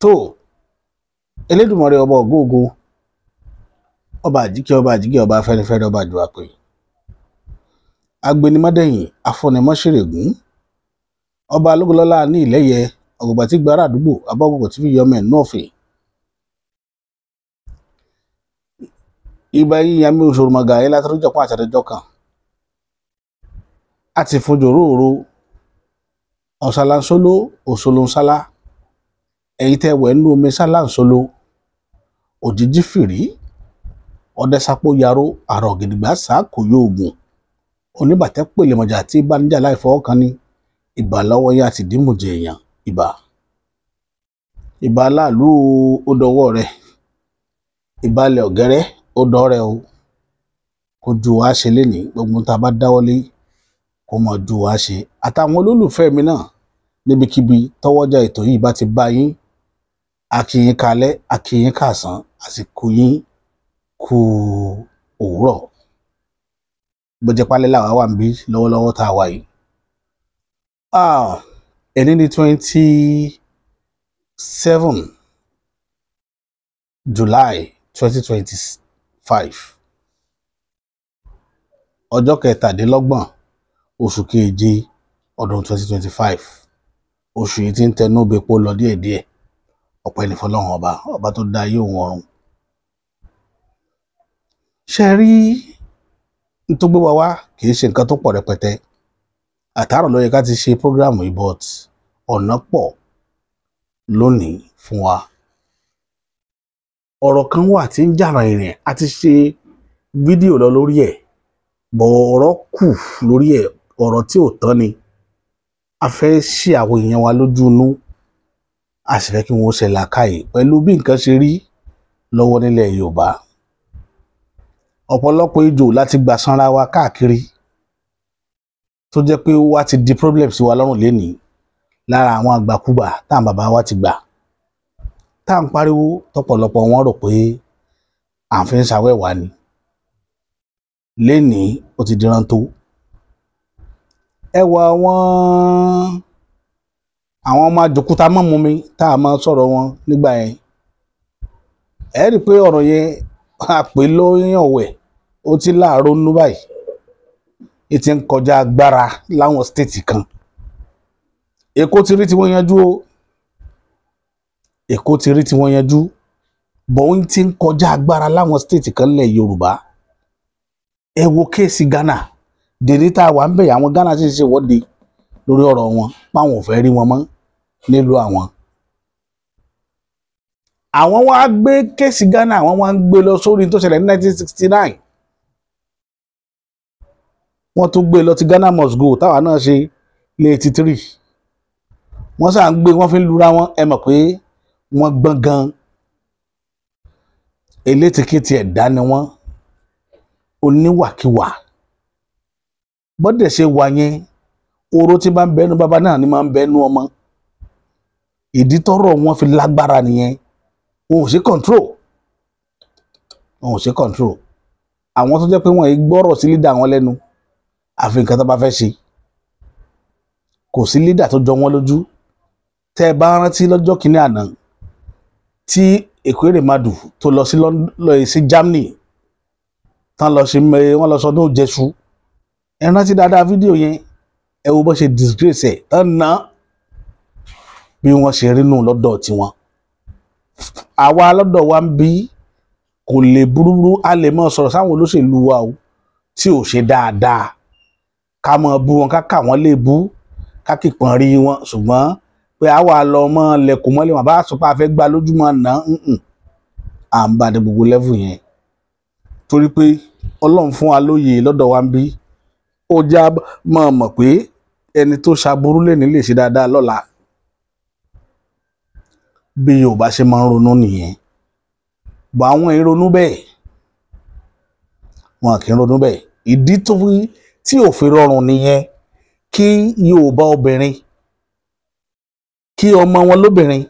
Tó Elédùmarè ọba ògóògo, ọba àjíkẹ́, ọba àjíkẹ́, ọba afẹ́nifẹ́re, ọba àjùwàpè, agbẹnimọ́dẹ̀yìn, afọnimọ́ṣẹ̀rẹ̀gùn, ọba alógúnlọ́lá ní ìlẹ́yẹ, ọ̀gbọ̀gbà tí gbára àdúgbò, abọ́gbọ̀gbọ̀ tí fi yọmọ ẹ̀ nọ́ọ̀fẹ́. Ibà yíyan mi òṣòro màgà ayé látọjọ́ kan àtàtọjọ́ kan a ti fún jòróòro ọ̀sálàńsóló òṣòlóńsálá, ẹ̀yin tẹ́ wẹ̀ nínú omi sálàńsóló, òjijì fìrí ọ̀dẹ́sàpò yaró, àrọ̀ gidigba sàákò yóògùn oníbàtẹ́ pèlèmọ̀jà tí bánijà láì fọwọ́ kan ní ìbà lọ́wọ́ yá àti dìímùjẹ èèyàn. Ìbà ìbà aláàlú ó dọwọ́ rẹ̀, ìbàlẹ̀ ọ̀gẹ́rẹ́ ó dọ́ rẹ̀ o. Kó ju wa ṣe lénìí, gbogbo tá a bá dáwọ́lé kó mọ̀ ju wa ṣe. Àtàwọn olólùfẹ́ mi náà níbikíbi tọwọ́jà ètò yìí bá ti bá yín, a kí yín kalẹ́, a kí yín kàsán, àsìkò yín kú òwúrọ̀. Bó jẹ́ pálẹ́ làwa wà níbí lọ́wọ́lọ́wọ́ tá a wà yìí. Ẹni ní 27 July 2025, ọjọ́ kẹtàdínlọ́gbọ̀n oṣù keje ọdún 2025. Oṣù yìí ti ń tẹnu bepo lọ díẹ̀díẹ̀. Ọpẹ́ ní fọ́lọ́run ọba, ọba tó dá ayé òun ọ̀run. Ṣe rí n tó gbé wa wá kì í ṣe nǹkan tó pọ̀ rẹpẹtẹ. Àtàrọ̀ ló yẹ ká ti ṣe prógráàmù yìí, but ọ̀nà pọ̀ lónìí fún wa. Ọ̀rọ̀ kan wà tí ń jà rìnrìn, a ti ṣe fídíò lọ lórí ẹ̀, bọ̀ ọ̀rọ̀ kù lórí ẹ̀, ọ̀rọ̀ tí ò tán ni. A fẹ́ ṣí àwọn èèyàn wa lójú inú, a sì fẹ́ kí wọ́n ṣe làákàyè pẹ̀lú bí nǹkan ṣe rí lọ́wọ́ nílẹ̀ Yorùbá. Ọ̀pọ̀lọpọ̀ ejò láti gbà sanra wa káàkiri, tó jẹ́ pé ó wá ti di problem sí wa lọ́rùn lénìí, lára àwọn àgbàkúgbà táwọn bàbá wa ti gbà tá à ń pariwo, tọ̀pọ̀lọpọ̀ wọn rò pé à ń fi ń ṣàwẹ̀wá ni. Lénìí ó ti diran tó. Ẹ wọ àwọn ọmọ àjòkúta mọ́mú mi tá a máa sọ̀rọ̀ wọn nígbà yẹn. Ẹ rí i pé ọ̀rọ̀ yẹn a pè lóyún ọ̀wẹ̀, ó ti láàárọ̀ nú báyìí. Ó ti ń kọjá agbára láwọn stéètì kan. Èkó ti rí tí wọ́n yanjú o. Èkó ti rí tí wọ́n yanjú, bọ̀ ó ti ń kọjá agbára láwọn stéètì kan lẹ̀ Yorùbá. Ẹ wo kéèsì Ghana, dèdè tá a wà ń bẹ̀, àwọn Ghana sì ń ṣèwọ́de lórí ọ̀rọ̀ wọn, páwọn ò fẹ́ rí wọn mọ́ nílùú àwọn. Àwọn wá gbé kéèsì Ghana, àwọn wá ń gbé lọ sórí tó ṣẹlẹ̀ ní 1969. Wọ́n tún gbé lọ ti Ghana must go táwa náà ṣe ní 83. Wọ́n sà ń gbé, wọ́n fi ń lura wọn. Ẹ mọ̀ pé wọ́n gbọ́n gan, elétekéte ẹ̀dá ni wọ́n, oníwàkiwà. Bọ́dẹ̀ ṣe wà yẹn, oró tí bá ń bẹnu bàbá náà ni máa ń bẹnu ọmọ. Ìdí tọ́rọ̀ wọn fi lágbára nìyẹn. Wọn ò ṣe control, wọn ò ṣe control. Àwọn tó jẹ́ pé wọ́n yìí gbọ́rọ̀ sí lídà wọn lẹ́nu, àfi nǹkan tó bá fẹ́ ṣe. Kò sí lídà tó jọ wọ́n lójú. Tẹ́ ẹ bá rántí lọ́jọ́ kìíní àná tí Ekweremadu tó lọ sí sí Germany, tán lọ ṣe wọ́n lọ sọdún Jésù. Ẹ rántí dáadáa fídíò yẹn, ẹ wo bó ṣe disgrace ẹ̀ tán ná bí wọ́n ṣe rí nù lọ́dọ̀ tiwọn. Àwa lọ́dọ̀ wa ń bí kò lè burúburú, a lè mọ sọ̀rọ̀ sáwọn olóṣèlú wa o tí ò ṣe dáadáa, ká mọ bú wọn, ká kà wọ́n lè bú, ká kìpọ̀n rí wọn, ṣùgbọ́n pé àwa lọ mọ lẹ̀kùn mọ́lẹ̀ wọn bá sọ pé a fẹ́ gba lójúmọ́ náà, à ń bá dé gbogbo lẹ́fù yẹn. Torí pé Ọlọ́run fún wa lóye lọ́dọ̀ wa ń bí, ó já mọ̀ mọ̀ pé ẹni tó ṣaburú lè ní lè ṣe dáadáa lọ́la. Bí Yorùbá ṣe máa ń ronú nìyẹn. Bọ̀ àwọn ìronú bẹ́ẹ̀, wọn kì í ronú bẹ́ẹ̀. Ìdí tí ò fi rọrùn nìyẹn kí Yorùbá obìnrin, kí ọmọ wọn lóbìnrin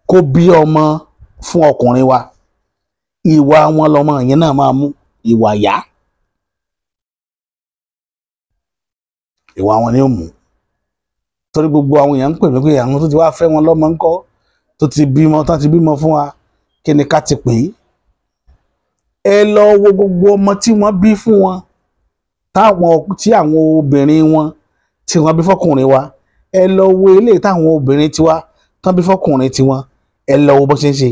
kó bí ọmọ fún ọkùnrin wa, ìwà wọn lọmọ yẹn náà máa mú ìwà yá, ìwà wọn ni ó mú. Torí gbogbo àwọn èèyàn ń pè mí pé àwọn tó ti wá fẹ́ wọn lọ́mọ ńkọ́, tó ti bímọ tó ti bímọ fún wa, kí ni ká ti pè é? Ẹ lọ wo gbogbo ọmọ tí wọ́n bí fún wọn, táwọn tí àwọn obìnrin wọn tí wọ́n bí fọ́kùnrin wa. Ẹ lọ wo eléyìí táwọn obìnrin tiwa tán bí fọ́kùnrin tiwọn. Ẹ lọ wo bó ṣe ń ṣe,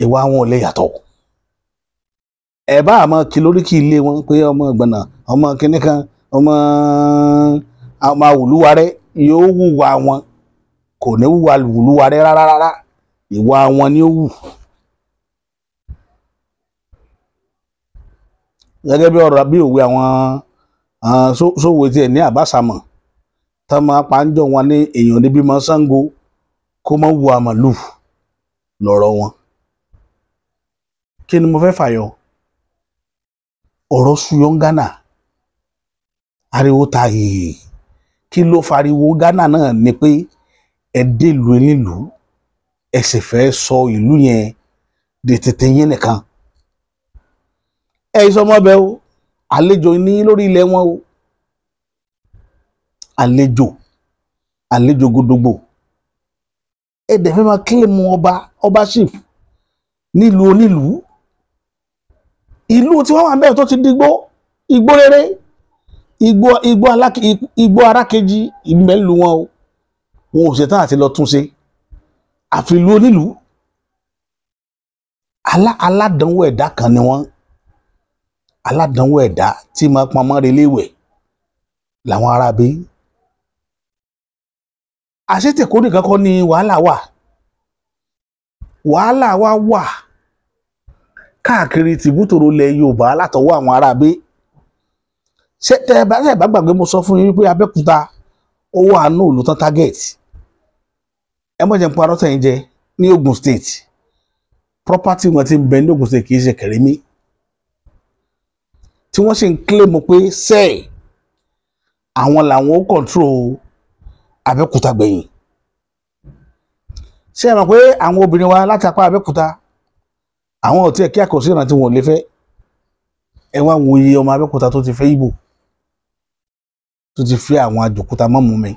ìwà wọn ò lè yàtọ̀. Ẹ bá àmọ́ kí lórí kí ilé wọn pé ọmọ ìgbọ̀nà, ọmọ kínní kan, ọmọ ọmọ àwùlúwarẹ́, yóò wùwà wọn, kò ní wùwà wùlúwarẹ́ rárá rárá, ìwà wọn ni ó wù. Gẹ́gẹ́ bí ọ̀rọ̀ bí òwe àwọn sówó tiẹ̀ ní àbáṣàmọ̀ tá máa pa ń jọ wọn ní èèyàn níbí mọ́ Ṣàngó kó mọ́ wù àmàlù lọ́rọ̀ wọn. Kí ni mo fẹ́ fàyọ? Ọ̀rọ̀ suyọ Ghana, ariwo ta yìí. Kí ló fariwo Ghana náà ni pé ẹ délùú nílùú, ẹ sì fẹ́ sọ ìlú yẹn di tètè yín nìkan. Ẹ sọmọ bẹ o, àlejò ní lórí ilẹ̀ wọn o, àlejò àlejò gbogbogbò. Ẹ dẹ̀ fẹ́ máa kílèmù ọba ọbaship nílùú onílùú, ìlú tí wọ́n wà bẹ́ẹ̀ tó ti digbó, igbó rere, igbó igbó aláke, igbó arákejì ìmẹ́lu wọn o. Wọn ò ṣetán àti lọ tún ṣe, àfi ìlú onílùú. Aládánwò ẹ̀dá kan ni wọ́n, aládánwò ẹ̀dá tí máa pamọ́ reléwẹ̀ làwọn aráabí. Àṣetẹ̀kọ́ nìkan kọ́ ni wàhálà wà, wàhálà wa wà káàkiri tìbútòrò ilẹ̀ Yorùbá látọwọ́ àwọn aráabí. Ṣé tẹ ẹ bá ṣe bá gbàgbé, mo sọ fún yín pé Abẹ́òkúta ó wà nù ìlú tán target. Ẹ mọ̀ jẹ́ ń parọ́ tẹ̀yìn jẹ ní Ogun State, property wọn ti ń bẹ ní Ogun State kì í ṣe kẹrìmí, tí wọ́n sì ń claim pé sẹ́ẹ̀ àwọn làwọn ó control Abẹ́òkúta gbẹ̀yìn. Ṣé ẹ mọ̀ pé àwọn obìnrin wa láti apá Abẹ́òkúta, àwọn ò tiẹ̀ kí àkọsí ìrántí wọn ò lè fẹ́. Ẹ wá wo iye ọmọ Abẹ́òkúta tó ti fẹ́ Ìgbò, tó ti fẹ́ àwọn àjòkúta mọ́mú mi,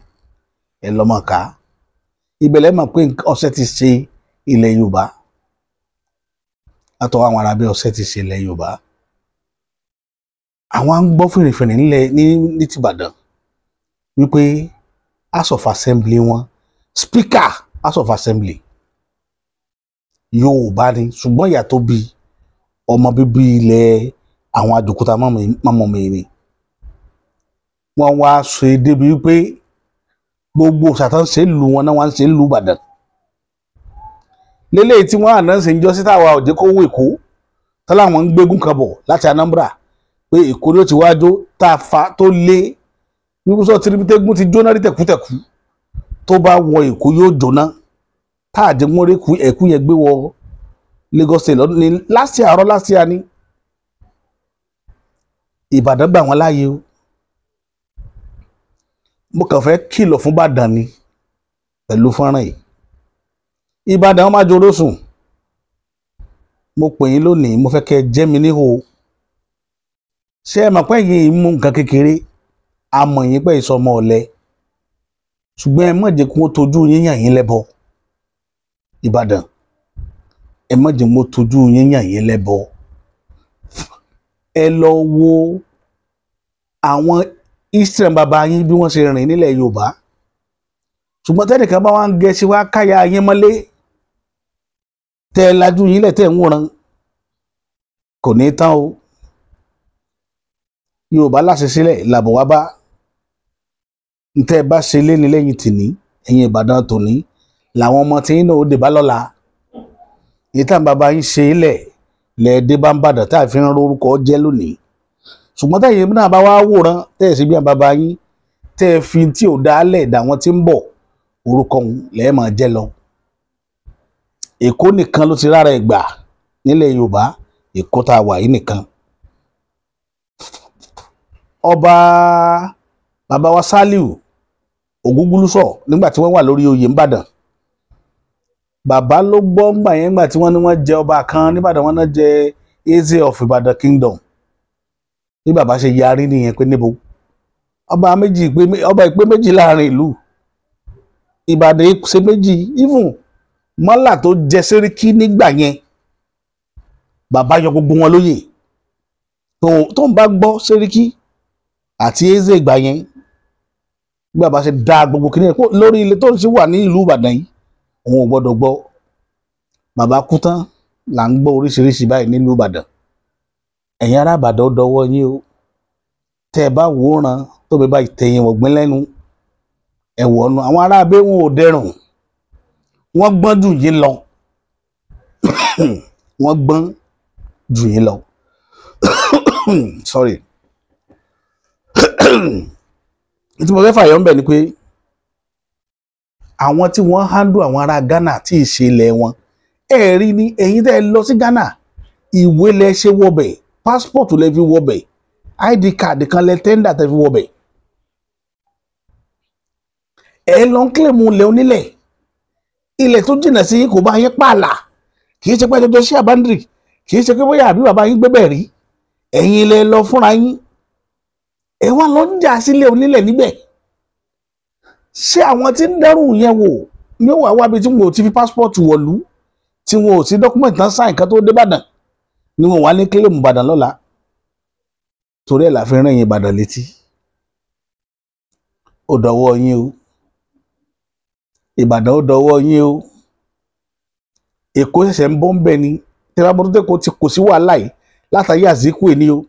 ẹ lọ́mọ ká ìbẹ̀lẹ̀ mọ̀ pé ọ̀sẹ̀ ti ṣe ilẹ̀ Yorùbá látọwọ́ àwọn arábẹ́, ọ̀sẹ̀ ti ṣe ilẹ̀ Yorùbá. Àwọn á ń gbọ́ fìrìfìrì nílẹ̀ ní tìbàdàn wípé House of Assembly wọn, Speaker House of Assembly Yorùbá ni, ṣùgbọ́n ìyá tó bí ọmọ bíbí ilẹ̀ àwọn àjòkúta mọ́mọ́ mi ni. Wọ́n wá ṣe débi wípé gbogbo sàtàn ṣe lù wọn náà wọ́n ṣe lù Ìbàdàn lélẹ́yìí tí wọ́n àná ṣe ń jọ sí táwa òjé kó wó Èkó táláwọn ń gbégún kan bọ̀ láti Anambra pé Èkó ló ti wájú tá a fa tó lé wíwúsọ tìrìbítẹ́gún ti jóná rí tẹ̀kútẹ̀kú, tó bá wọ Èkó yóò jóná, tá a jẹ́ wọ́n rí ẹ̀kú yẹn gbé wọ Lagos State lọ́dún ní last year, àárọ̀ last year ni Ìbàdàn gbà wọ́n láàyè o. Mo kàn fẹ́ kìlọ̀ fún Ìbàdàn ni pẹ̀lú fọ́nrán yìí. Ìbàdàn máa joró sùn, mo pè yín lónìí, mo fẹ́ kẹ́ ẹ jẹ́ mi níhò. Ṣé ẹ mọ̀ pé yìí ń mú nǹkan kékeré, a mọ̀ yín pé ìsọmọ ọ̀lẹ, ṣùgbọ́n ẹ má jẹ́ kí wọ́n tojú yín yàn yín lẹ́bọ. Ìbàdàn, ẹ má jẹ́ kí wọ́n tojú yín yàn yín lẹ́bọ. Ẹ lọ wo àwọn Eastern bàbá yín bí wọ́n ṣe rìn nílẹ̀ Yorùbá, ṣùgbọ́n tẹ́nìkan bá wá ń gẹṣin wá káyà yín mọ́lé, tẹ́ ẹ lajú yín lẹ̀ tẹ́ ẹ ń wòran, kò ní tán o. Yorùbá láṣẹ sílẹ̀ làbọ̀ wá bá ntẹ́ ẹ bá ṣe léni lẹ́yìn tìní, ẹ̀yìn Ìbàdàn tòní làwọn ọmọ tí yín náà ó dé bá lọ́la. Èyí táwọn bàbá yín ṣe lẹ̀ lẹ́ẹ̀dẹ́ bá ń bàdàn tá a fi ń rórúkọ jẹ́ lónìí. Ṣùgbọ́n tẹ̀yìn náà bá wá wòran, tẹ́ ẹ̀ sí bí àwọn bàbá yín, tẹ́ ẹ fi tí ò dá lẹ̀ dà wọ́n tí ń bọ̀, orúkọ òun lẹ́ẹ̀ máa jẹ́ lọ. Èkó nìkan ló ti rárá ẹ̀ gbà nílẹ̀ Yorùbá, Èkó tá a wà yìí nìkan. Ọba bàbá wa Sàlíù Ògúngúlùsọ nígbà tí wọ́n wà lórí oyè ńbàdàn, bàbá ló gbọ́ ńgbà yẹn, ńgbà tí wọ́n ní wọ́n jẹ ọba kan níbàdàn, wọ́n náà jẹ Eze of Ìbàdàn Kingdom. Bí bàbá ṣe yarí nìyẹn pé níbo ọba méjì pé ọba ìpé méjì láàrin ìlú. Ìbàdàn ṣe méjì. Even mọ́là tó jẹ sẹ́ríkì nígbà yẹn, bàbá yọ gbogbo wọn lóyè. Tó ń bá gbọ́ sẹ́ríkì àti eze ìgbà yẹn, bí bàbá ṣe dá gbogbo kìnìún ẹ̀ lórí ilé tó ń ṣe wà ní ìlú Ìbàdàn yìí, òun ò gbọ́dọ̀ gbọ́. Bàbá kú tán là ń gbọ́ oríṣiríṣi báyìí nílùú Ìbàdàn. Ẹ̀yin ará Ìbàdàn, ó dọwọ́ yín o. Tẹ́ ẹ bá wòran tó bẹ báyìí tẹ̀yìn ọ̀gbìn lẹ́nu ẹ̀wọ̀ ọ̀nà. Àwọn ará abẹ́ wọn ò dẹrùn, wọ́n gbọ́n jù yín lọ, wọ́n gbọ́n jù yín lọ. Sorry, tí mo fẹ́ fàyọ̀ ń bẹ̀ ni pé àwọn tí wọ́n handle àwọn ará Ghana tí ì ṣe ilẹ̀ wọn, ẹ rí ni. Ẹ̀yin tẹ́ ẹ lọ sí Ghana, ìwé lẹ ṣe wọbẹ̀, passport lẹ fi wọbẹ̀, ID card kan lẹ tender tẹ́ fi wọbẹ̀. Ẹ lọ ń claim ilẹ̀ onílẹ̀, ilẹ̀ tó jìnnà sí kò bá yín pààlà. Kì í ṣe pé ẹjọ́ sí àbándìrì, kì í ṣe pé bóyá àbí bàbá yín gbé bẹ̀ rí. Ẹ̀yin ilẹ̀ lọ fúnra yín, ẹ wá lọ ń jà sílẹ̀ onílẹ̀ níbẹ̀. Ṣé àwọn tí ń dẹ́rù yẹn wò ní ó wà wábi tí wọn ò ti fi passport wọ̀lú, tí wọn ò sí document tán sáìn kan tó dé Ìbàdàn ni wọn wà ní claim Ìbàdàn lọ́la? Torí ẹ̀ la fi rán yín Ìbàdàn létí. Ó dọwọ́ yín o, Ìbàdàn, ó dọwọ́ yín o. Èkó ṣẹ̀ṣẹ̀ ń bọ́ ń bẹ̀ ni. Tẹ́lá bọ́dún tẹ́kọ̀ọ́ ti kò sí wàhálà yìí látàyè Azikiwe ni o,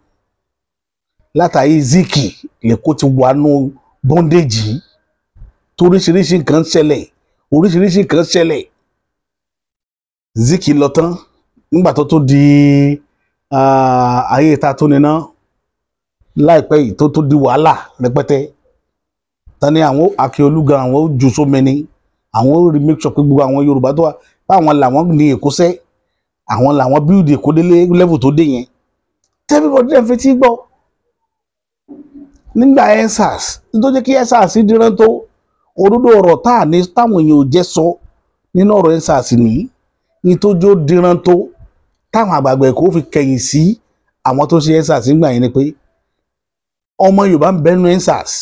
látàyè Zik lẹ́kọ́ ti wà nù bondage yìí, toríṣiríṣi nǹkan ń ṣẹlẹ̀, oríṣiríṣi nǹkan ń ṣẹlẹ̀. Zik lọ tán, nígbà tó tó di ayé ìta tó níná láìpẹ́ yìí, tó tó di wàhálà rẹpẹtẹ tán ní àwọn Akíolú gan, àwọn ó jù sómi ni. Àwọn ó rí make sure pé gbogbo àwọn Yorùbá tó wà báwọn làwọn ní Èkó sẹ́, àwọn làwọn build Èkó délé level tó dé yẹn. Everybody dẹ̀ fi tí gbọ́ nígbà EndSARS tó jẹ́ kí EndSARS díran tó òdodo ọ̀rọ̀ tá à ní táwọn èèyàn ò jẹ́ sọ nínú ọ̀rọ̀ EndSARS nìyí ní tó jó díran tó táwọn àgbààgbà Èkó fi kẹ̀yìn sí àwọn tó ṣe EndSARS nígbà yẹn ni pé ọmọ Yorùbá ń bẹnu EndSARS,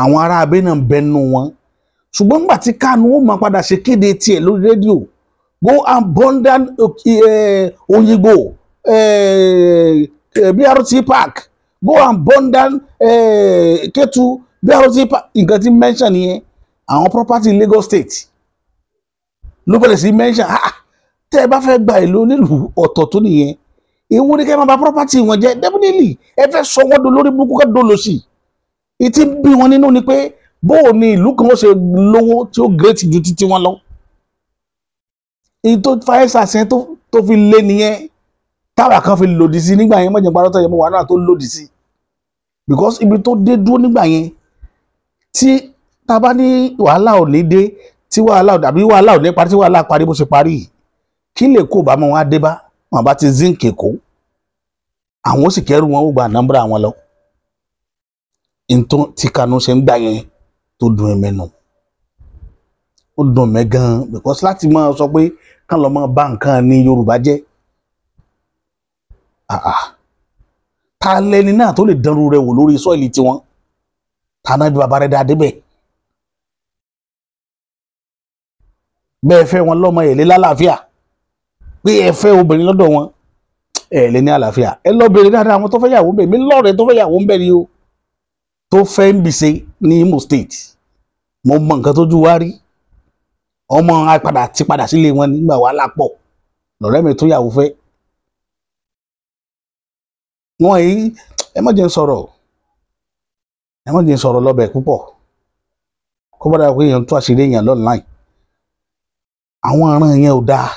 àwọn ará abẹ́ náà ń bẹnu wọn. Ṣùgbọ́n nígbà tí Kánú ó máa padà ṣe kéde tiẹ̀ lórí rédíò, "Go and burn down Oyingbo BRT park, go and burn down Ketu BRT park," nǹkan tí mention nìyẹn. Àwọn property Lagos State ló bẹ̀rẹ̀ sí mention. Ah, tẹ́ ẹ bá fẹ́ gba ìlú onílùú ọ̀tọ̀ tó nìyẹn, èwo ni kẹ́ ẹ máa bà property wọn jẹ́? Definitely, ẹ fẹ́ sọ wọ́n do lórí burúkú, ká dolo sí i. Ìtì bí wọn nínú ni pé bóò ni ìlú kan ó ṣe lówó tí ó great ju títí wọn lọ. Èyí tó fa EndSARS yẹn tó fi lé nìyẹn, táwa kan fi lòdì sí nígbà yẹn. Mọ̀jẹ̀ parọ́ tó yẹ mọ́ wàhálà tó lòdì sí, because ibi tó dé dúró nígbà yẹn, tí tá a bá ní wàhálà ò ní dé, tí wàhálà ò dàbí wàhálà ò ní parí, tí wàhálà parí bó ṣe parí yìí, kí lè kó bá mọ wọn á dé bá wọn bá ti zinc Èkó, àwọn ó sì kẹrù wọn, ó gba Anambra wọn lọ. Ntọ́ tí Kanu ṣe ń gbà yẹn tó dùn ẹ̀mẹ́ nù, ó dùn mẹ́ gan, because láti máa sọ pé kán lọ máa bá nǹkan ní Yorùbá jẹ́, ah ah, ta lẹni náà tó lè dánrú rẹ̀ wò lórí soil tiwọn? Ta náà bí bàbá rẹ̀ dáa débẹ̀ bẹ́ẹ̀ fẹ́ wọn lọ́mọ ẹ̀ lé lálàáfíà, pé ẹ fẹ́ obìnrin lọ́dọ̀ wọn, ẹ̀ lé ní àlàáfíà. Ẹ lọ bèrè dáadáa àwọn tó fẹ́ yàwó ń bẹ̀ mí lọ́rẹ̀ẹ́ tó fẹ́ yàwó ń bẹ̀ ni o, tó fẹ́ ń bìṣe ní Imo State. Mo mọ nǹkan tójú wa rí. Ọmọ padà ti padà sílé wọn nígbà wàhálà pọ̀ lọ́rẹ́ mi tó yàwó fẹ́ wọn yìí. Ẹ má jẹ́ ń sọ̀rọ̀, ẹ má jẹ́ ń sọ̀rọ̀ lọ́bẹ̀ púpọ̀, kó bá dáa pé èèyàn tó àṣírí èèyàn online. Àwọn aràn yẹn ò dáa.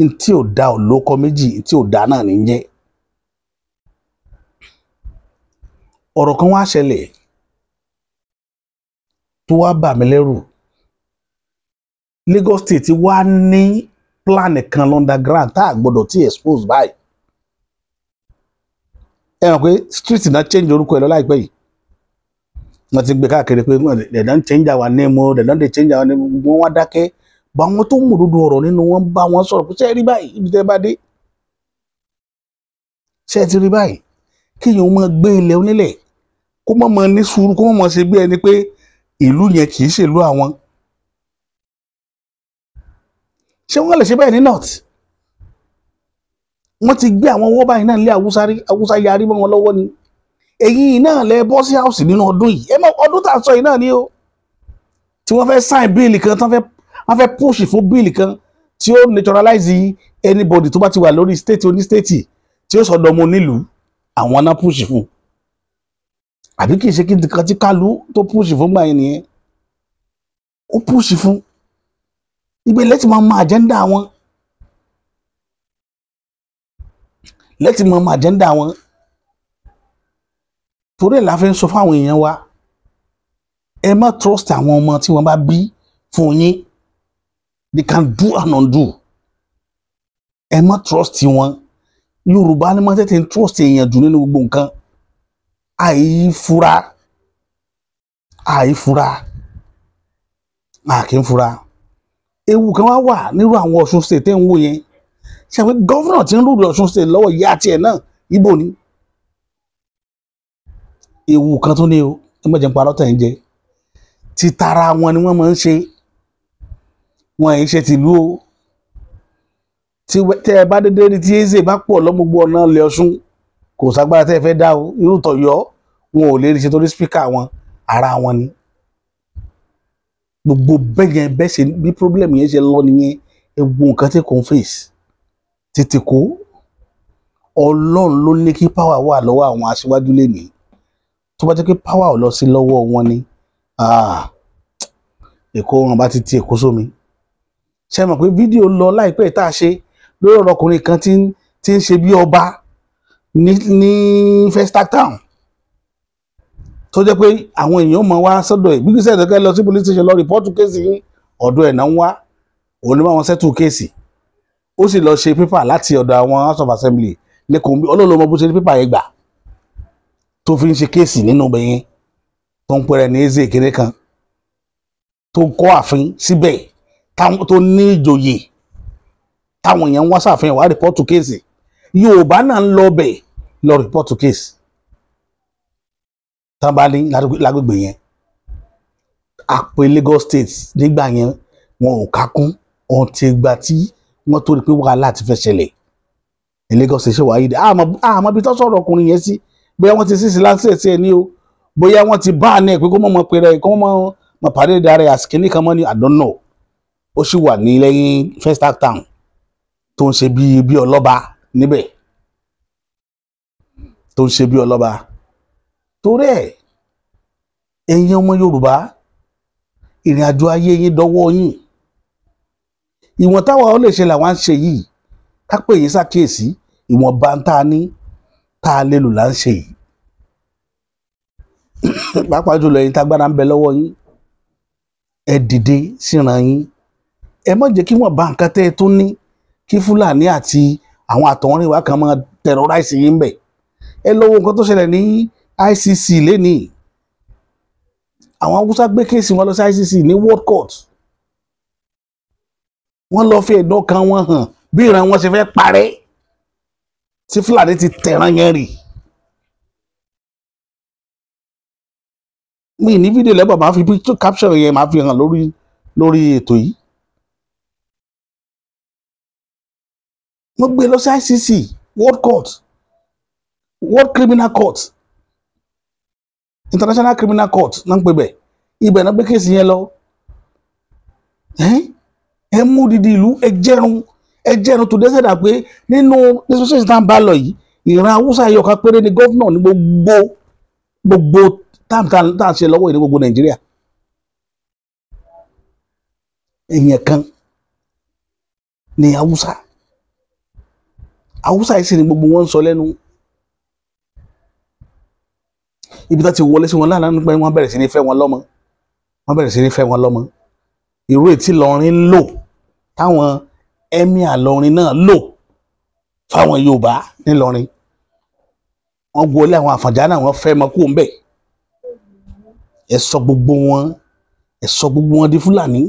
Ntí ò dáa ò lóko méjì, ntí ò dáa náà ní jẹ́. Ọ̀rọ̀ kan wá ṣẹlẹ̀ tó wá bà mí lẹ́rù. Lagos State wá ní plan kan underground tá a gbọ́dọ̀ tí expose báyìí. Ẹ mọ̀ pé street náà change orúkọ ẹ̀ lọ láìpẹ́ yìí. Wọ́n ti gbé káàkiri pé they don change our name o, they don dey change our name. Wọ́n wá dákẹ́ bá wọn tó mú òdodo ọ̀rọ̀ nínú wọn, bá wọn sọ̀rọ̀ pé ṣé ẹ rí báyìí ibi tẹ́ bá dé? Ṣé ẹ ti rí báyìí kéèyàn máa gbé ilẹ̀ onílẹ̀, kó má máa ní sùúrù, kó má máa ṣe bí ẹni pé Ìlú yẹn kì í ṣèlú àwọn. Ṣé wọ́n lè ṣe bẹ́ẹ̀ ní north? Wọ́n ti gbé àwọn owó báyìí náà lé Haúsá rí, Haúsá yarí mọ́ wọn lọ́wọ́ ni. Èyí náà lẹ bọ́ sí house nínú ọdún yìí, ẹ mọ ọdún tá a sọ yìí náà ni o, tí wọ́n fẹ́ sign bill kan, tí wọ́n fẹ́ push fún bill kan tí ó naturalize anybody tó bá ti wà lórí state oní state, tí ó sọdọ̀ ọmọ onílùú. Àwọn náà push fún, àbí kì í ṣe kí nǹkan tí Kálù tó push fún gbà yẹn nìyẹn? Ó push fún ibẹ̀ lẹ́tì máa mọ agenda wọn, lẹ́tì máa mọ agenda wọn. Torí ẹ̀ la fi ń sọ fáwọn èèyàn wa, ẹ má trust àwọn ọmọ tí wọ́n bá bí fún yín. They can do and undo. Ẹ má trust wọn. Yorùbá ni wọ́n tètè ń trust èèyàn jù nínú gbogbo nǹkan. Àìfura, àìfura, àkì ń fura. Ewu kan wá wà nírú àwọn Ọ̀ṣun State tẹ́ ń wò yẹn. Ṣe àwọn governor tí ń rule Ọ̀ṣun State lọ́wọ́, ìyá tiẹ̀ náà Ìgbò ni. Ewu kan tó ní o, ẹ má jẹ́ ń parọ́ tẹ̀ ń jẹ. Títara wọn ni wọ́n máa ń ṣe, wọn yìí ṣe tìlú o. Tẹ́ ẹ bá dédé rí tí Eze bá pọ̀ lọ́gbogbo ọ̀nà ilẹ̀ Ọ̀ṣun, kò ságbára tẹ́ ẹ fẹ́ dá o. Irú tọ̀yọ́ wọn ò lè rí ṣe torí speaker wọn ara wọn ni. Gbogbo bẹ́ẹ̀ yẹn, bẹ́ẹ̀ ṣe bí problem yẹn ṣe lọ nìyẹn. Ewu nǹkan tí kò ń face tètè kó. Ọlọ́run ló ní kí power wà lọ́wọ́ àwọn aṣíwájú lénìí. Tó bá jẹ́ pé power ò lọ sí lọ́wọ́ wọn ni, Èkó wọn bá ti ti Èkó sómi. Ṣe mọ̀ pé fídíò lọ láìpẹ́ tá a ṣe lórí ọ̀rọ̀ ọkùnrin kan tí ń ṣe bí ọba ní Festac Town, tó jẹ́ pé àwọn èèyàn mọ̀ wá sọ́dọ̀ ẹ̀ bí kí sẹ́ẹ̀dọ̀kẹ́ lọ sí police station lọ report case yín, ọ̀dọ̀ ẹ̀ náà ń wá, òun ló bá wọn settle case. Ó sì lọ ṣe pépà láti ọ̀dọ̀ àwọn House of Assembly lẹ́kọ̀ọ́ bí Ọlọ́run mọ bó ṣe ní pépà yẹn gbà tó fi ń ṣe case nínú ibẹ̀ yẹn, tó ń pẹ́rẹ́ ní Eze kéré kan tó kọ́ ààfin síbẹ̀, tó ní ìjòyè táwọn èèyàn ń wá sáàfin wá report case. Yorùbá náà ń lọ bẹ̀ lọ report case tán bá ní lágbègbè yẹn. Àpè Lagos State nígbà yẹn wọn ò kákún ọ̀n ti ìgbà tí wọ́n tó rí pé wàhálà ti fẹ́ ṣẹlẹ̀ ní Lagos State. Ṣe wáyé dé àmọ́ bí tó sọ̀rọ̀ ọkùnrin yẹn sí, bóyá wọ́n ti sísì láńsẹ̀ sí ẹ ní o, bóyá wọ́n ti bá àná ẹ̀ pé kó mọ̀ mọ̀ pé rẹ̀ kó mọ̀ mọ̀ pàdé darẹ̀ àsìkíní kan mọ́ ní, I don't know. Ó sì wà ní lẹ́yìn Festac Town tó ń ṣe bí ọlọ́ba níbẹ̀, tó ń ṣe bí ọlọ́ba. Torí ẹ̀, ẹ̀yin ọmọ Yorùbá, ìrìn àjò ayé yín dọwọ́ yín. Ìwọ̀n táwa ó lè ṣe làwọn ń ṣe yìí, ká pè yín ṣàkíyèsí. Ìwọ̀nba tá a ní tá a lè lò là ń ṣe yìí, pàápàá jùlọ ẹ̀yin tágbára ń bẹ lọ́wọ́ yín, ẹ dìde síran yín. Ẹ má jẹ́ kí wọ́n bá nǹkan tẹ́ ẹ tó ní kí Fúlàní àti àwọn àtọ̀húnrìnwá kan máa terrorize yín bẹ̀. Ẹ lọ wo nǹkan tó ṣẹlẹ̀ ní ICC lénìí. Àwọn Haúsá gbé case wọn lọ sí ICC ní World Court. Wọ́n lọ fi ẹ̀dọ́ kan wọn hàn bí ìran wọn ṣe fẹ́ parẹ́ tí Fúlàní ti tẹ̀ràn yẹn rì. Mi ní fídíò lẹ́bàá, máa fi picture caption yẹn máa fi hàn lórí ètò yìí. Wọ́n gbé lọ sí ICC World Court, World Criminal Court, International Criminal Court náà ń pè bẹ̀. Ibẹ̀ náà gbé case yẹn lọ. Ẹ mú didi ìlú, ẹ jẹrun tó dẹ́sẹ̀ dà pé nínú association tá à ń bá lọ yìí, ìran Haúsá yìí ọ̀kan péré ni gọ́vnà ní gbogbo tá à ń ṣe lọ́wọ́ yìí ní gbogbo Nàìjíríà. Èèyàn kan ní Haúsá, Haúsá yìí sì ni gbogbo wọn ń sọ lẹ́nu. Ibi tá ti wọlé sí wọn lánàá nípa wọn bẹ̀rẹ̀ sí ní fẹ́ wọn lọ́mọ, wọ́n bẹ̀rẹ̀ sí ní fẹ́ wọn lọ́mọ. Irú ètí Ìlọrin ń lò táwọn emir Ìlọrin náà lò fáwọn Yorùbá nílọrin, wọ́n wọlé àwọn Àfọ̀njá náà, wọ́n fẹ́ mọ kú ń bẹ̀. Ẹ sọ gbogbo wọn, ẹ sọ gbogbo wọn di Fúlàní,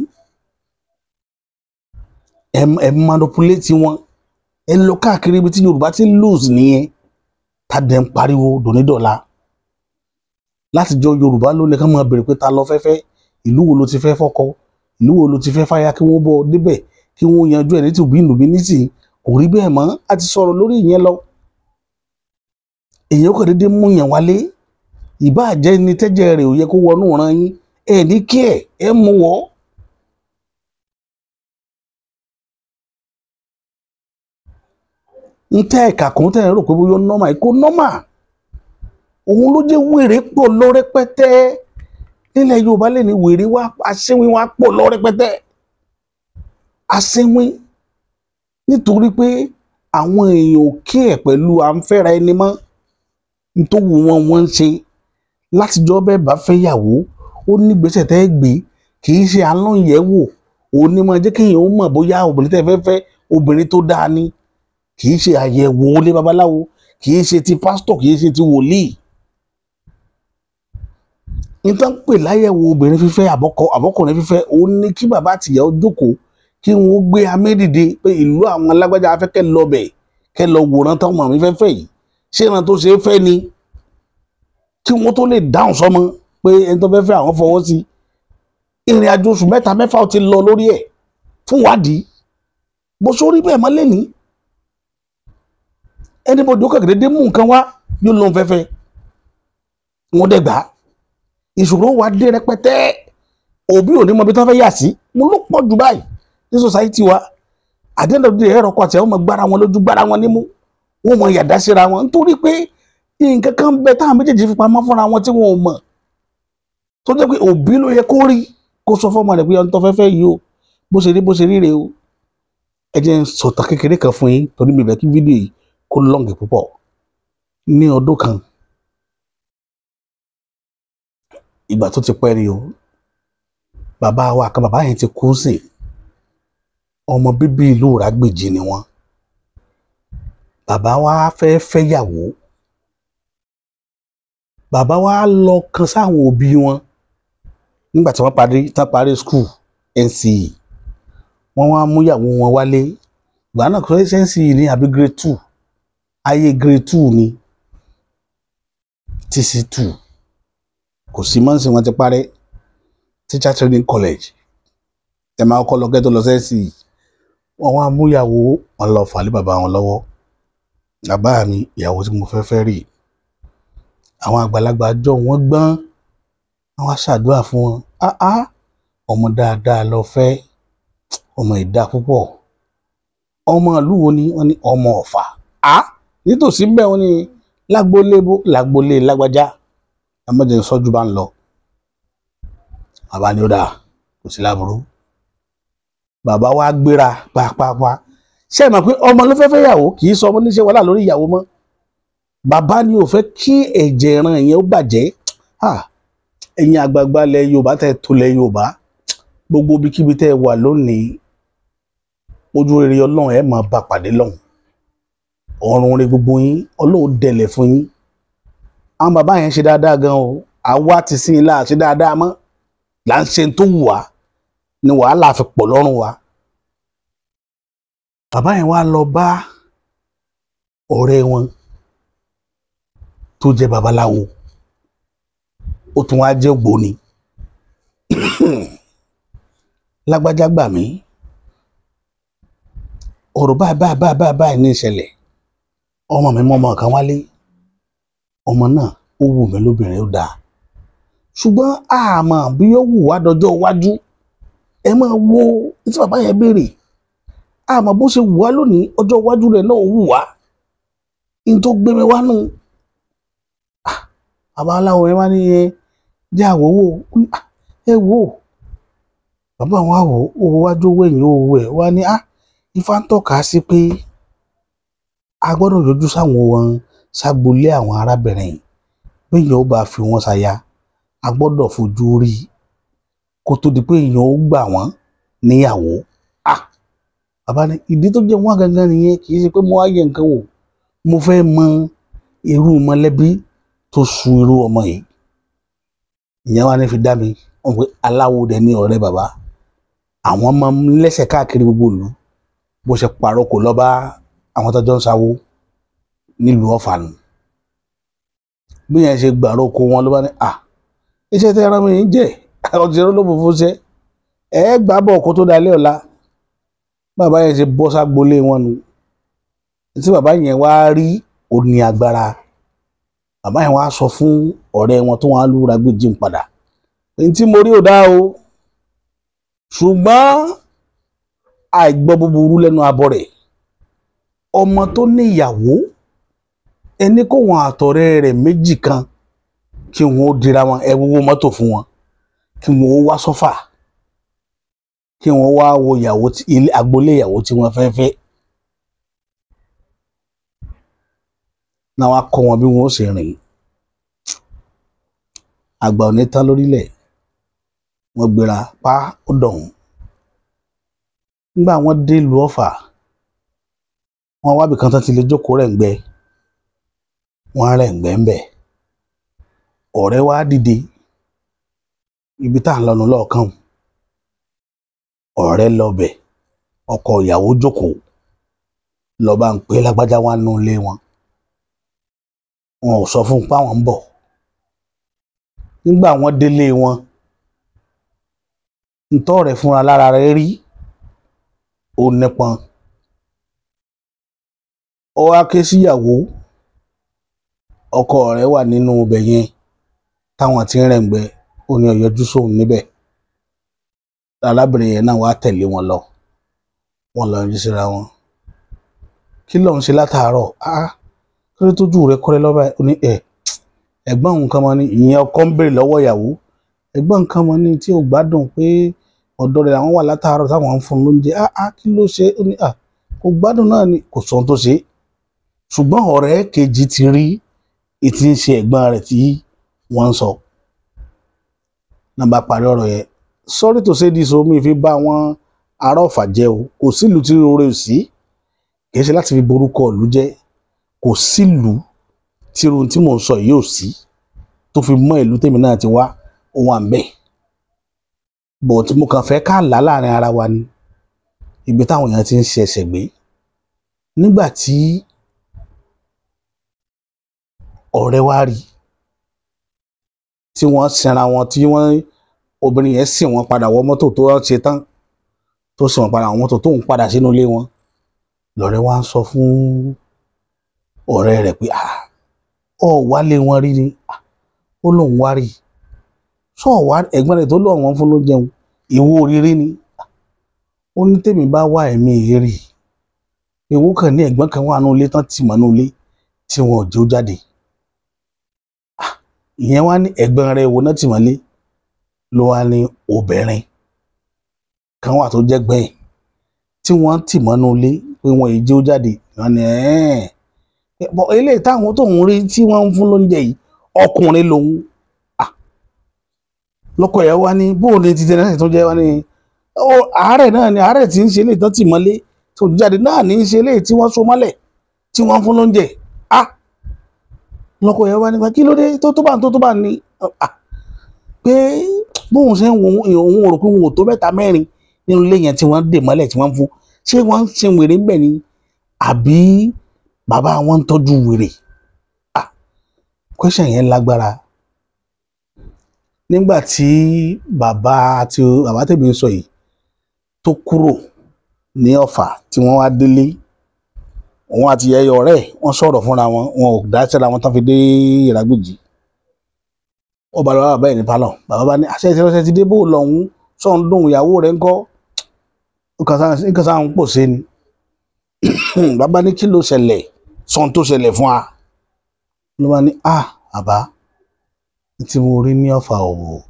ẹ manipulate wọn, ẹ lọ káàkiri ibi tí Yorùbá ti lose nìyẹn. Tá dẹ̀ ń pariwo dònídọ̀la látijọ́ Yorùbá ló ní ká máa bèrè pé ta lọ fẹ́fẹ́. Ìlú wo ló ti fẹ́ fọ́kọ, ìlú wo ló ti fẹ́ fáyà, kí wọ́n bọ̀ débẹ̀ kí wọ́n yanjú ẹ̀ ní tùbí nùbí. Nísìnyí kò rí bẹ́ẹ̀ mọ́, a ti sọ̀rọ̀ lórí ìyẹn lọ. Èèyàn kò déédéé mú yàn wálé, ìbáà jẹ́ ni tẹ́jẹ̀ rẹ̀ ò yẹ kó wọnú ìran yín, ẹ ní kí ẹ mú wọ́. Ń tẹ́ ẹ̀ka kan tẹ́ ẹ rò pé bóyá nọ́mà kó nọ́mà, òun ló jẹ́ wèrè pọ̀ lọ rẹpẹtẹ nílẹ̀ Yorùbá lè ní wèrè wá, aṣínwín wá pọ̀ lọ rẹpẹtẹ, aṣínwín, nítorí pé àwọn èèyàn ò kí ẹ̀ pẹ̀lú à ń fẹ́ra ẹni mọ́, nítorí wọn wọ́n ń ṣe látijọ́. Bẹ́ẹ̀ bá fẹ́ yàwó, ó ní gbèsè tẹ́ ẹ gbé, kì í ṣe alọ́yẹ̀wò òun ní máa jẹ́ kéèyàn ó mọ̀ bóyá obìnrin tẹ́ fẹ́ fẹ́ obìnrin tó dáa ni. Kì í ṣe àyẹ̀wò ilé babaláwo, kì í ṣe ti pásítọ̀, kì í ṣe ti wòlíì. Nítorí pé láyẹ̀wò obìnrin fífẹ́ àbọ́kùnrin fífẹ́, òun ní kí bàbá àtìyàwó jókòó kí wọ́n gbé amédìde pé ìlú àwọn alágbájá afẹ́kẹ́ lọ́bẹ̀ kẹ́ lọ wòran táwọn màmí fẹ́ fẹ́ yìí, ṣé ìran tó ṣe é fẹ́ ni, kí wọ́n tó lè dáhùn sọ́mọ pé ẹni tó fẹ́ fẹ́ àwọn fọwọ́ sí. Ìrìn àjò oṣù 3 mẹ́fà ó ti lọ lórí ẹ̀ fún wádìí bó sórí bẹ́ẹ̀ mọ́ lẹ́ni. Ẹnibodè ó kàn déédéé mú nǹkan wá yóò lóun fẹ́fẹ́, wọ́n dẹ̀ gbà á, ìṣòro wa dé rẹpẹtẹ, òbí ò ní mọ ibi tí wọ́n fẹ́ yà sí. Mo ló pọ̀ jù báyìí ní society wa. Àdéhùn ẹ̀rọ kọ àti àwọn ọmọ gbára wọn lójú, gbára wọn nímú, wọn mọ yàdá síra wọn, nítorí pé nǹkan kan bẹ táwọn méjèèjì fi pamọ́ fúnra wọn tí wọn ò mọ̀, tó jẹ́ pé òbí ló yẹ kó rí kó sọ fọ́mọ rẹ̀ pé ọ̀n tó fẹ́ fẹ́ yìí o, bó ṣe rí bó ṣe rí rèé o. Ẹ jẹ́ n sọ̀tàn kékeré kan fún yín torí mi fẹ́ kí fídíò yìí kó lọ́ǹgì púpọ̀. Ní ọdún kan, ìgbà tó ti pẹ́ rí o, bàbá wa kan, bàbá yẹn ti kú sí, ọmọ bíbí ìlú Ìrágbìjí ni wọ́n. Bàbá wa fẹ́ fẹ́yàwó, bàbá wa lọ kan sáwọn òbí wọn nígbà tí wọ́n parí tán parí school NCE, wọ́n wá mú ìyàwó wọn wálé. Ìgbà náà kò sí NCE ní àbí grade 2, ayé grade 2 ni TC2 kò sí mọ́ǹsì, wọn ti parẹ́. Teacher Training College ẹ máa kọ́ lọ kẹ́ tó lọ sí NCE. Wọ́n wá mú ìyàwó wọn lọ fà lé bàbá wọn lọ́wọ́. Bàbá mi, ìyàwó tí mo fẹ́ fẹ́ rèé. Àwọn àgbàlagbà jọ wọ́n gbọ́n, wọ́n wá ṣàdúrà fún wọn. Áá, ọmọ dáadáa lọ fẹ́, ọmọ ìdá púpọ̀. Ọmọ ìlú wo ni? Wọ́n ní ọmọ Ọ̀fà. Á nítòsí ń bẹ̀ wọ́n ní lágbolé bó lágbolé lágbájá. Ẹmọ́jẹ̀ sọ́jú bá ń lọ. Bàbá ni ó dáa, kò sí láburú. Bàbá wa gbéra pàápàá. Ṣé ẹ mọ̀ pé ọmọ ló fẹ́ fẹ́ yàwó, kì í sọ ọmọ níṣẹ́ wàhálà lórí ìyàwó mọ́. Bàbá ni ò fẹ́ kí ẹ̀jẹ̀ ìran yẹn ó bàjẹ́. Ẹ̀yin àgbààgbà ilẹ̀ Yorùbá tẹ́ tó lẹ̀ Yorùbá, gbogbo ibikíbi tẹ́ wà lónìí, ojú rere Ọlọ́run ẹ̀ máa bá pàdé lọ́hùn. Ọ̀run rere gbogbo yín, Ọlọ́run dẹlẹ̀ fún yín. Àwọn bàbá yẹn ṣe dáadáa gan o, àwa ti sin ilá ṣe dáadáa mọ́, là ń ṣe tó wù wá ni wàhálà fi pọ̀ lọ́rùn wa. Bàbá yẹn wá lọ bá ọ̀rẹ́ wọn tó jẹ́ babaláwo, ó tún wá jẹ́ ògbóni. Lágbájá gbà mí, ọ̀rọ̀ báyìí báyìí báyìí báyìí ní ìṣẹ̀lẹ̀. Ọmọ mi mọ́ ọmọ kan wálé, ọmọ náà ó wù mí lóbìnrin, ó dáa, ṣùgbọ́n àmọ́ bí ó wù wá dọjọ́ iwájú. Ẹ máa wo tí bàbá yẹn béèrè, àmọ́ bó ṣe wù wá lónìí, ọjọ́ iwájú rẹ̀ náà wù wá, ní tó gbé mi wá nù. Bàbá aláwọ̀ yẹn wá ní ẹ jẹ́ àwòwò, ẹ wò ó. Bàbá àwọn àwò owó wájú owó ẹ̀yìn owó ẹ̀ wá ní Ifá ń tọ́ka sí pé a gbọ́dọ̀ yọjú sáwọn wọn ságbolé àwọn arábìnrin yìí, bí èèyàn ó bá fi wọ́n ṣaya, a gbọ́dọ̀ fojú rí kó tó di pé èèyàn ó gbà wọ́n níyàwó. Bàbá ní ìdí tó jẹ́ wọ́n gangan nìyẹn, kì í ṣe pé mo wá yẹ nǹkan wò, mo fẹ́ mọ irú mọ̀lẹ́bí tó su irú ọmọ yìí. Ìyẹn wá ní fi dá mi wọn pé aláwo dẹ̀ ní ọ̀rẹ́ bàbá, àwọn máa ń lẹ́sẹ̀ káàkiri gbogbo ìlú, bó ṣe parọ́ kò lọ bá àwọn tọ́jọ́ ń sáwó nílùú Ọ̀fà nù. Bí yẹn ṣe gbàrọ̀ kó wọn ló bá ní iṣẹ́ tẹ́ ẹran mi ń jẹ́ Ọtí olófòfó ṣe ẹ gbà bọ̀ kó tó dalẹ́ ọ̀la. Bàbá yẹn ṣe bọ́ ságbolé wọn nu. Tí bàbá yẹn wá rí òní agbára, bàbá yẹn wá sọ fún ọ̀rẹ́ wọn tó wọn á lúra gbé jíun padà, ní tí mo rí ò dá o, ṣùgbọ́n àìgbọ́ búburú lẹ́nu abọ́ rẹ̀. Ọmọ tó ní ìyàwó ẹni kó wọn àtọ̀rẹ́ rẹ̀ méjì kan kí wọn ó dira wọn, ẹ wúwo mọ́tò fún wọn, kí wọn ó wá sọ́fà, kí wọn wá wo ìyàwó ilé agboolé ìyàwó tí wọ́n fẹ́ fẹ́. Náà wá kọ́ wọn bí wọn ó ṣe rìn. Àgbà ò ní tán lórílẹ̀. Wọ́n gbéra pa ó dọ̀hún. Nígbà wọ́n dé ìlú Ọ̀fà, wọ́n wábì kan tán ti lè jókòó rẹ̀ ń gbẹ. Wọ́n rẹ̀ ń gbẹ ń bẹ̀. Ọ̀rẹ́ wa dìde ibi tá à ń lọnu lọ́ọ̀kan. Ọ̀rẹ́ lọ bẹ̀, ọkọ ìyàwó jókòó lọ́ba ń pè lágbájá wá nú ilé wọn. Wọn ò sọ fún un páwọn ń bọ̀. Nígbà wọ́n délé wọn, ntọ́ rẹ̀ fúnra lára rẹ̀ rí ó nípọn. Ó wá ké síyàwó, ọkọ rẹ̀ wà nínú ibẹ̀ yẹn táwọn ti ń rẹ̀ǹgbẹ́, ó ní ọ̀yọ́jú sóun níbẹ̀. Arábìnrin yẹn náà wá tẹ̀lé wọn lọ, wọ́n lọ yọjú síra wọn. Kí ló ń ṣe látàárọ̀? Ah, kí ló tójú rẹ̀ kọ́rẹ́ lọ́ba? Ó ní ẹ̀ ẹ̀gbọ́n òun kan mọ́ ni. Ìyẹn ọkọ ń béèrè lọ́wọ́ ìyàwó. Ẹ̀gbọ́n nǹkan mọ́ ni tí ò gbádùn pé ọ̀dọ̀ rẹ̀ làwọn wà látàárọ̀ táwọn ń fún un lóúnjẹ. Ah ah, kí ló ṣe? Ó ní ah, kò gbádùn náà ni, kò sọ ohun tó ṣe. Ṣùgbọ́n ọ̀rẹ́ kejì ti rí ìtí ń ṣe ẹ̀gbọ́n rẹ̀ tí wọ́n ń sọ. Náà bá parí ọ̀rọ̀ yẹn, sorry to say this o, mi fi bá àwọn ará Ọ̀fà jẹ́ o. Kò sílùú tí oore ò sí, kì í ṣe láti fi borúkọ ìlú jẹ́. Kò sílùú tí irun tí mò ń sọ yìí ò sí, tó fi mọ́ ìlú tèmi náà ti wá, ó wà ń bẹ̀. But mo kàn fẹ́ ká là láàrin ara wa ni ibi táwọn èèyàn ti ń ṣe ẹsẹ̀ gbé. Nígbà tí ọ̀rẹ́ wa rí tí wọ́n sinra wọn, tí wọ́n obìnrin yẹn sìn wọ́n padà wọ mọ́tò tó ṣe tán, tó sìn wọ́n padà wọ mọ́tò tó ń padà sínú ilé wọn, lọ̀rẹ́ wa ń sọ fún ọ̀rẹ́ rẹ̀ pé ah, ọ wálé wọn rí ni. Ó lóun wá rí. Sọ wá ẹ̀gbọ́n rẹ̀ tó lọ wọn fún ló jẹun, ìwọ òrírí ni. Ó ní tèmi bá wá ẹ̀mí ìrírí, ìwọ kàn ní ẹ̀gbọ́n kan wà nínú ilé tán tì mọ́ nínú ilé tí wọn ò jẹ́ ó jáde. Ìyẹn wá ní ẹ̀gbọ́n rẹ̀ wo náà tì mọ́lé, ló wá ní obìnrin kan wà tó jẹ́ gbẹ̀yìn tí wọ́n tì mọ́ nínú ilé pé wọn ì jẹ́ ó jáde. Wọ́n ní ẹ̀ẹ́n bọ̀ eléyìí táwọn tóun rí tí wọ́n ń fún lóúnjẹ yìí, ọkùnrin lòun. Lọ́kọ ẹ̀ wá ní bóun ní ti tẹ́lẹ̀ tó jẹ́, wá ní àárẹ̀ náà ni, àárẹ̀ tí ń ṣe eléyìí tán tì mọ́lé tó jáde náà ní í ṣe eléyìí tí wọ́n so mọ́lẹ̀ tí wọ́n ń fún lóúnjẹ. Lọ́kọ ẹ̀ wá ní kí ló dé tó tó bá ń tó tó bá ní pé bóun ṣe ń wo òun rò pé òun ò tó mẹ́ta mẹ́rin nínú ilé yẹn tí wọ́n dè mọ́lẹ̀ tí wọ́n ń fún, ṣé wọ́n ń ṣe wèrè ń bẹ̀ ni àbí bàbá wọn ń tọ́jú wèrè? Question yẹn lágbára. Nígbà tí bàbá àti bàbá tèmi ń sọ yìí tó kúrò ní Ọ̀fà tí wọ́n wá délé, òun àti ẹyọ ọ̀rẹ́ wọ́n sọ̀rọ̀ fúnra wọn, wọn ò dá síra wọn tán fi dé Ìrágbìjí. Ó bá lọ bá bàbá ẹ̀ ní pálọ̀. Bàbá bá ní àṣẹ ìṣẹ́ṣẹ́ ti dé, bó lọ́hún sọ̀ ń dùn ìyàwó rẹ̀ ńkọ́? Nǹkan sáà ń pò sí ni. Bàbá ní kí ló ṣẹlẹ̀, sọ̀n tó ṣẹlẹ̀ fún wa. Ló bá ní ah bàbá, tí mo rí ní Ọ̀fà òwò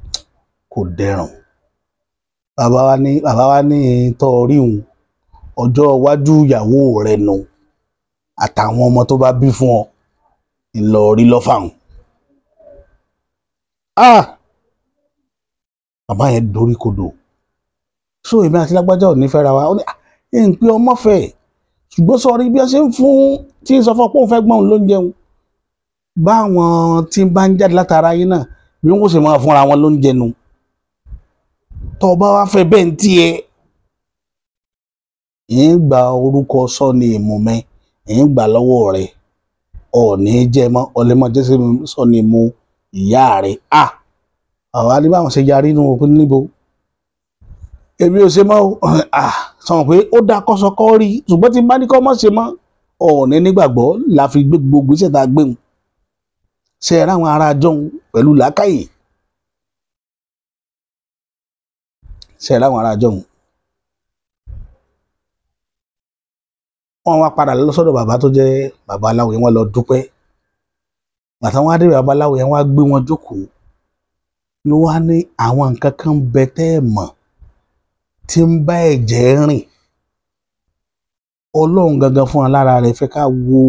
kò dẹrùn. Bàbá wa ní tọ́ rí òun ọjọ́ iwájú ìyàwó rẹ̀ nù àtàwọn ọmọ tó bá bí fún ọ ńlọ rí lọ́fà òun. Ah, bàbá yẹn dorí kodò. So èmi àti lágbájá ò ní fẹ́ra wa. Ó ní ẹ̀ ń pé ọmọ fẹ́, ṣùgbọ́n sọrí bí wọ́n ṣe ń fún tí ń sọ fún ọ pé òun fẹ́ gbọ́n òun ló ń jẹun, báwọn tí ń bá ń jáde látara yín náà bí wọ́n ṣe máa fúnra wọn ló ń jẹnu. Tó o bá wá fẹ́ bẹ́ẹ̀ ń tiẹ̀, ń gba orúkọ sọ́ni ìmùmẹ́, ń gbà lọ́wọ́ rẹ̀, ọ̀ ní jẹ́ mọ́, ọlẹ́mọ jẹ́ sọ́ni ìmú ìyá rẹ̀. Ah, Àwọn ní báwọn ṣe yarí nínú òkú níbo èmi ò ṣe mọ́ o. Sọ pé ó dá kọ́sọkọ́ rí, ṣùgbọ́n tí bá ní kọ́ mọ́ ṣe mọ́ ọ̀ọ́nì nígbàgbọ́ la fi gbé gbogbo iṣẹ́ tá a gbé wọn ṣe é ráwọn ará jọ̀hún pẹ̀lú làákàyè, ṣe é ráwọn ará jọ̀hún. Wọ́n wá padà lọ sọ́dọ̀ bàbá tó jẹ́ babaláwo yẹn, wọ́n lọ dúpẹ́. Bàtà wọn adé babaláwo yẹn, wọ́n á gbé wọn jókòó ló wá ní àwọn nǹkan kan bẹ tẹ́ ẹ̀ mọ̀ tí ń bá ẹ̀jẹ̀ rìn. Ọlọ́run gangan fúnra lára rẹ̀ fẹ́ ká wo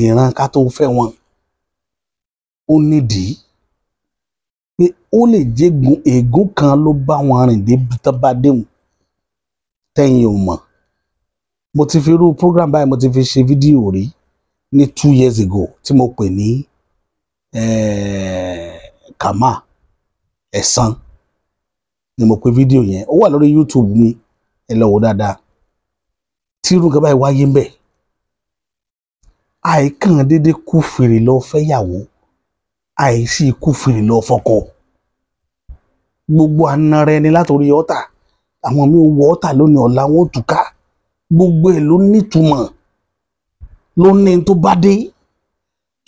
ìran ká tó fẹ́ wọn. Ó nídìí pé ó lè jẹ́gun ègún kan ló bá wọn rìn débi tán bá déhùn tẹ́yìn ò mọ̀. Mo ti fi irú program báyìí, mo ti fi ṣe fídíò rí ní 2 years ago tí mo pè ní kàmá ẹ̀san ni mo pè fídíò yẹn. Ó wà lórí YouTube mi, ẹ lọ wò dáadáa. Tí irú nǹkan báyìí wáyé ń bẹ̀, àìkàn déédéé kú fèrè lọ fẹ́yàwó, àìsí kú fèrè lọ fọkọ. Gbogbo àna rẹ ni látòrí ọ̀tà, àwọn mi ò wọ ọ̀tà lónìí, ọ̀la wọn ò túká. Gbogbo ẹ̀ ló nítumọ̀, ló ní tó bá dé.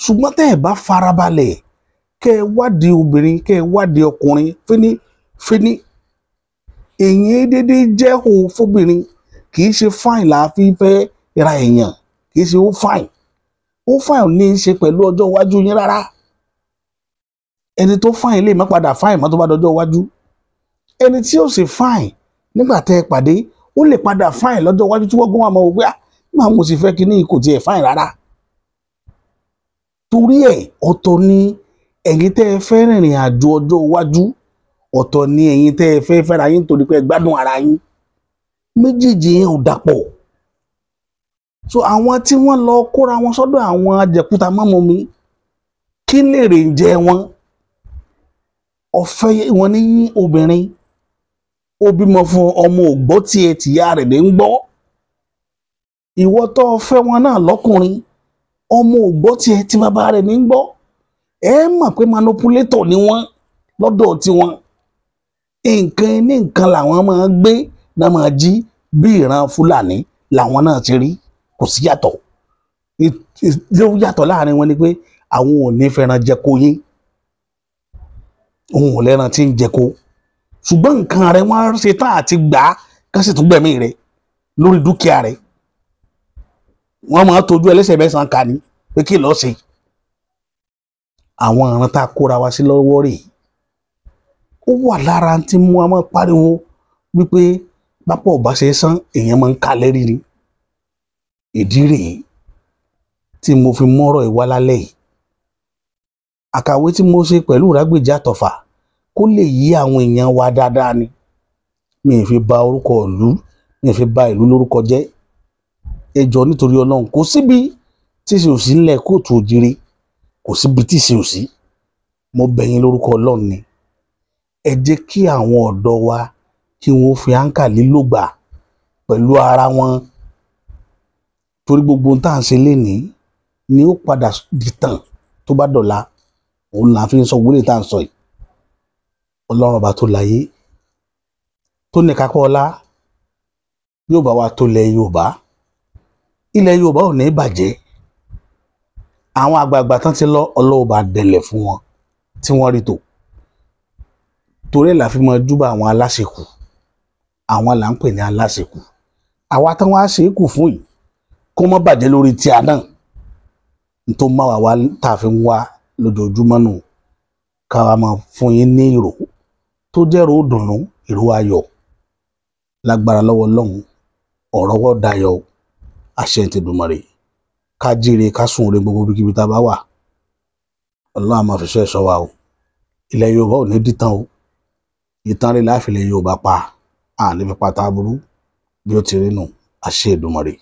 Ṣùgbọ́n tẹ́ ẹ̀ bá farabalẹ̀ kẹ́ ẹ wádìí obìnrin, kẹ́ ẹ wádìí ọkùnrin fíní fíní, èyí déédéé jẹ́ òun fóbìnrin. Kì í ṣe fáìn là á fi fẹ́ ra èèyàn, kì í ṣe ó fáìn. Ó fáìn ní í ṣe pẹ̀lú ọjọ́ iwájú yín rárá. Ẹni tó fáìn lè má padà fáìn mọ́ tó bá dọjọ́ iwájú. Ẹni tí ó sì fáìn nígbà tẹ́ ẹ pàdé, ó lè padà fáìn lọ́jọ́ iwájú tí wọ́n gún wa mọ̀ wípé máa mo sì fẹ́ kíní kò tiẹ̀ fáìn rárá. Torí ẹ̀ ọ̀tọ̀ ni ẹ̀yin tẹ́ ẹ fẹ́ rìnrìn àjò ọjọ́ iwájú, ọ̀tọ̀ ni ẹ̀yin tẹ́ ẹ fẹ́ fẹ́ra yín torí pé ẹ gbádùn ara yín. Méjèèjì yẹn ò dàpọ̀. So àwọn tí wọ́n lọ kóra wọn sọ́dọ̀ àwọn ajẹ̀kúta mọ́mọ́ mi, kí lèrè ń jẹ wọn? Ọ̀fẹ́ wọn ní obìnrin, ó bímọ fún ọmọ ògbọ́ tiẹ̀ tìyá rẹ̀ lè ń gbọ́. Ìwọ tó fẹ́ wọn náà lọ́kùnrin, ọmọ ògbọ́ tiẹ̀ tí bàbá rẹ̀ ní ń gbọ́. Ẹ mọ̀ pé manipulator ni wọ́n lọ́dọ̀ tiwọn. Nǹkan ní nǹkan làwọn máa gbé náà máa jí, bí ìran Fúlàní làwọn náà ti rí, kò sí yàtọ̀. Yàtọ̀ láàrin wọn ni pé àwọn ò ní fẹ́ràn jẹko yín, òun ò lẹ́ran tí ń jẹko, ṣùgbọ́n nǹkan rẹ̀ wọ́n ṣe tán àti gbà á kán sì tún gbẹ̀mí rẹ̀ lórí dúkìá rẹ̀. Wọ́n máa tójú ẹlẹ́sẹ̀ mẹ́sàn-án ká ní pé kí lọ́ọ́ ṣe. Àwọn ìran tá a kóra wa sí lọ́wọ́ rèé, ó wà lára tí mú wa máa pariwo wípé bápò ọba ṣe sán èèyàn máa ń ka lérí ni. Ìdí rèé tí mo fi mọ́rọ̀ ìwá lálẹ́ yìí. Àkàwé tí mo ṣe pẹ̀lú Ìrágbèjí Àtọ̀fà kó lè yí àwọn èèyàn wa dáadáa ni. Mi ì fi ba orúkọ ìlú, mi ì fi ba ìlú lórúkọ jẹ́. Ẹ jọ̀ọ́ nítorí Ọlọ́run, kò síbi tí ṣe ò sí ńlẹ̀ kóòtù òjìrì, kò síbi tí ṣe ò sí. Mo bẹ̀ yín lórúkọ Ọlọ́run ni. Ẹ jẹ́ kí àwọn ọ̀dọ́ wa kí wọ́n fi áńkà lílògbà pẹ̀lú ara wọn, torí gbogbo ohun tá à ń ṣe lénìí ni ó padà dìtàn tó bá dọ̀la. Òun là ń fi sọ wúlé tá à ń sọ yìí. Ọlọ́run ọba tó láyé tó ní kápá ọlá yóò bá wa tó lẹ̀ Yorùbá. Ilẹ̀ Yorùbá ò ní bàjẹ́. Àwọn àgbààgbà tán ti lọ, Ọlọ́run bá dẹlẹ̀ fún wọn tí wọ́n rí tò. Torí ẹ̀ la fi máa júbà àwọn aláṣekù. Àwọn là ń pè ní aláṣekù. Àwa tán wá ṣe é kù fún yìí kó má bàjẹ́ lórí tí a náà. Tó má wà wá tá a fi ń wá lójoojúmọ́ nù, ká wa máa fún yín ní ìró tó jẹ́ ìró ìdùnnú, ìró ayọ̀ lágbára lọ́wọ́ Ọlọ́run. Ọ̀rọ̀ wọ́ dayọ̀, àṣẹ Èdùmàrè. Ká jíire, ká sùn ore gbogbo ibikíbi tá a bá wà. Ọlọ́run á máa fi ṣọ́ ẹ̀ṣọ́ wa o. Ilẹ̀ Yorùbá ò ní dìtàn o. Ìtàn rẹ̀ láàfin ilẹ̀ Yorùbá pa, à ní fi pata aburú bí ó ti rí nù, àṣẹ Èdùmàrè.